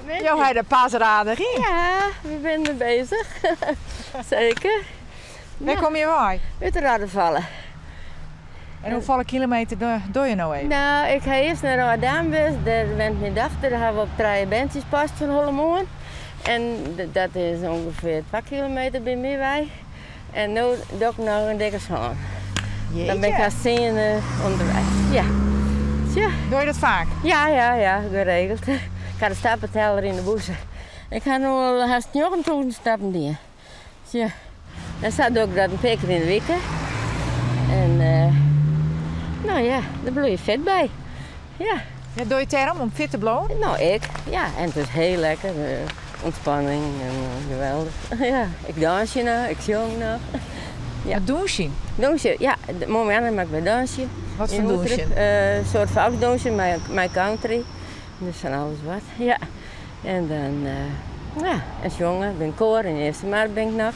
Mieke, jo ha der pas aardich yn. Ja, we binne der bezich. Seker. Wêr komme je wei? Ut de Rottefalle. En hoefolle kilometer dogge je no even? Nou, ik ha earst nei Rotterdam west. Dêr wennet myn dochter. Dêr ha we op trije berntsjes past fan holle moarn. En dat is ûngefear 2 kilometer by my wei. En no doch ik noch in dikke sân. Dan bin ik hast tsien ûnderweis. Ja. Tsja. Dogge je dat faak? Ja, ja, ja, geregeld. Ik ha de stappeteller yn de bûse. Ik ha no al hast 9000 stappen dien. Tsja. En sa doch ik dat in pear kear yn de wike. En no ja, dêr bliuwe je fit by. Ja. Ja, dogge je it dêrom, om fit te bliuwen? No, ek. Ja, en it is hiel lekker. Ûntspanning en geweldich. Ja, ik dânsje noch, ik sjong noch. Ja. Dûnsjen? Dûnsje, ja. Moarn moat ik wer dûnsje. Wat foar dûnsjen? In soart folksdûnsjen mei country. Dus fan alles wat, ja. En dan, ja, en sjonge. Ik bin koar, yn Eastermar bin ik noch.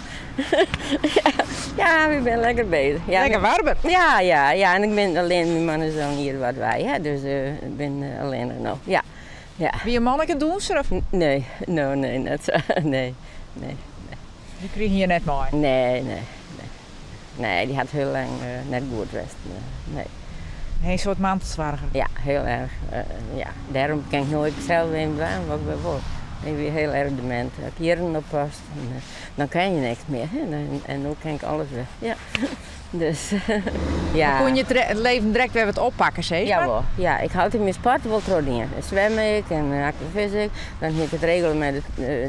Ja, we binne lekker bezich. Ja. Lekker warber. Ja, ja, ja. En ik bin allinnich, myn man is al in jier wat wei, hè, dus ik bin allinnich no. Ja, ja. Wie jo man ek in dûnser? Of? Nee, no, nee, net sa. Nee, nee, nee. Dy krigen je net mei? Nee, nee, nee. Nee, dy hat hiel lang net goed west. Nee. In soart mantelsoarger? Ja, hiel erch. Ja, dêrom kin ik noait sels even dwaan wat ik wol. Ik wie hiel erch demint. Dêr ha ik jierren op past. Dan kin je niks mear. En no kin ik alles wer. Ja. Dus, ja. Koene je it leven direkt wer wat oppakke, sis mar? Jawol. Ja, ik ha altyd myn sport wol trochdien. Swim ik en akwafizik. Dan hie ik it regele mei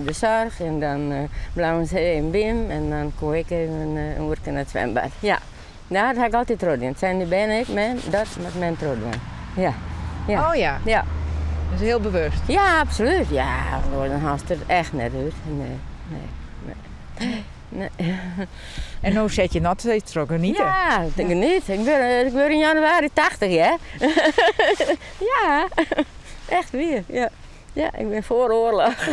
de soarch en dan bleaune se even by him en dan koe ik even in oerke nei it swimbad. Ja. No, dat ha ik altyd trochdien. Seinen de bern ek, mem, dat moat mem trochdwaan. Ja. Ja. Oh ja. Ja. Dus hiel bewust? Ja, absolút. Ja, want dan hâldst it echt net út. Nee, nee, nee. Nee. En no set je noch steeds troch, geniete. Ja, geniet. Ik wurd yn januari 80, hè. Ja, echt wier. Ja. Ja, ik bin foar oarloch.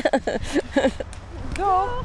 Doeg!